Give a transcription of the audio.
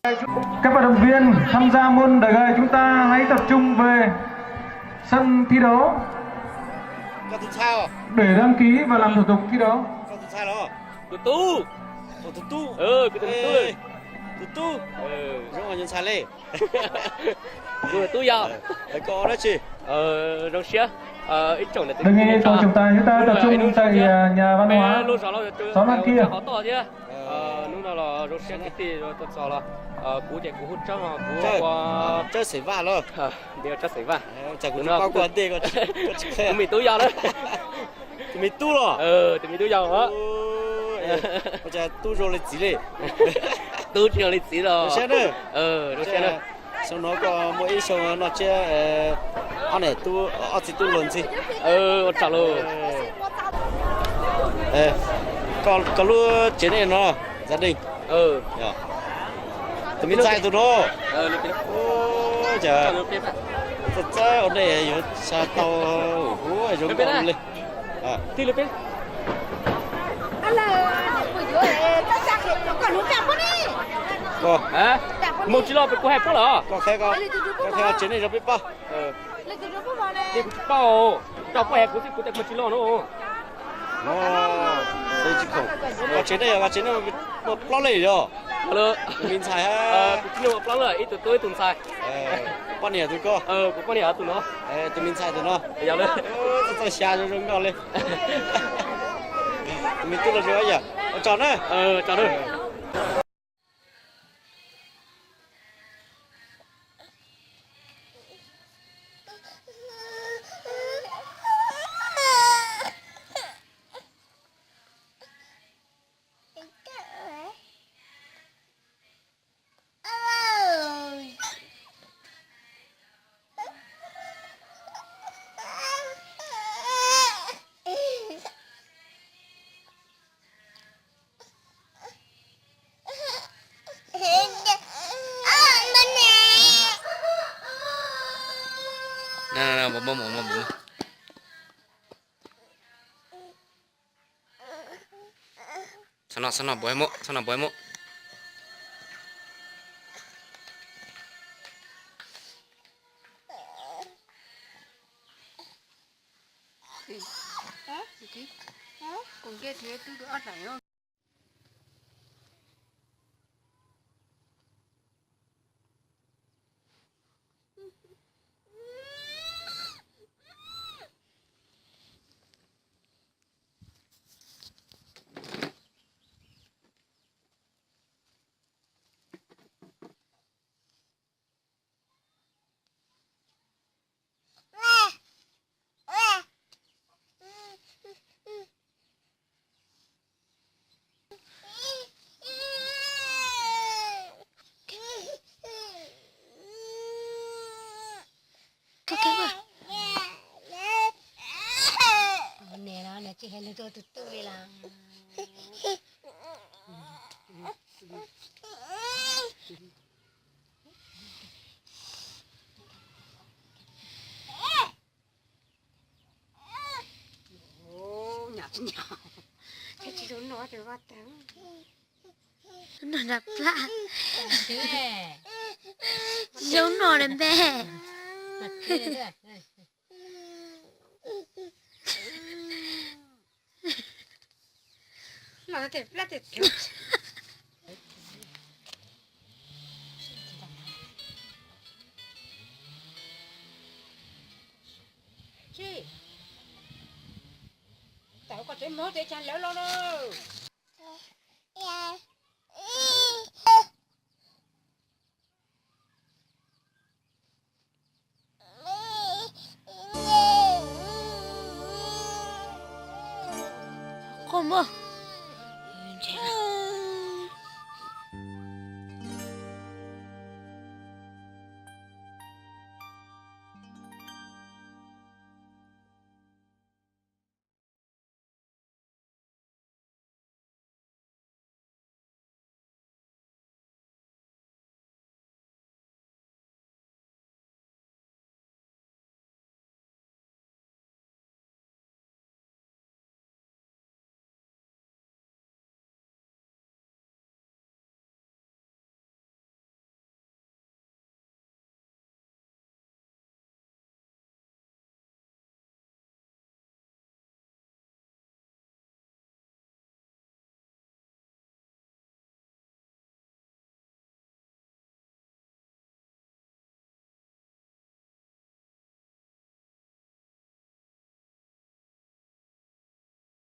Các vận động viên tham gia môn đá gầy chúng ta hãy tập trung về sân thi đấu để đăng ký và làm thủ tục thi đấu. Tus tub. Tus tub. Tus tub. Tus tub. Tus tub. Tus tub yog. Zoo siab. Ib tsoom niam txiv, hnub no ib hnub zoo siab, hnub no ib hnub zoo siab thiab. Hnub no los zoo siab kwv tij tuaj txog los. Kuv ces kuv hu Tsawb, kuv hu Tsawb Xeem Vaj los. Ntiav Tsawb Xeem Vaj. Kuv me tub yau lawm. Tus me tub los? Tus me tub yau. Tub zoo li txiv li. Tub tsis zoo li txiv los. Zoo siab na. Xyoo no koj muaj ib xyoo noj tsiab, ob niam tub, ob txiv tub luag ntxhi. Ua tsaug lauj. Koj lub tsev neeg no, Gia Đình. Tus me ntxhais tus no. Txawj txawj ua ntej yuav xa tau huv zoo nkauj li. Mus tsis los, kuv hais puab lawm. Koj qhia tsev neeg rau peb paub. Kuv tsis paub, rau koj hais kuv xwb, kuv tias mus tsis los no. Koj tsev neeg, koj tsev neeg muaj plaub leej yog? Tus me ntxhais. Kuv tsev neeg muaj plaub leej, ib tug tub ib tug ntxhais. Poj niam tus koj? Kuv poj niam tus no. Tus me ntxhais tus no. Yog lawm. Txawj xya zoo zoo nkauj li. Tus me tub los zoo yam. Ua tsaug na. Tsaug na. Txhob noj, txhob noj, npau muab, txhob noj, npau muab. Niam los niam tsis hais nws tus tub li los. Nyom tsis nyom, tsis zoo noj, tsis vaj tag. Noj nram plab, tsis zoo noj li npe. Tsis, tau koj tsev mog, tsev tsag lawv los lawm.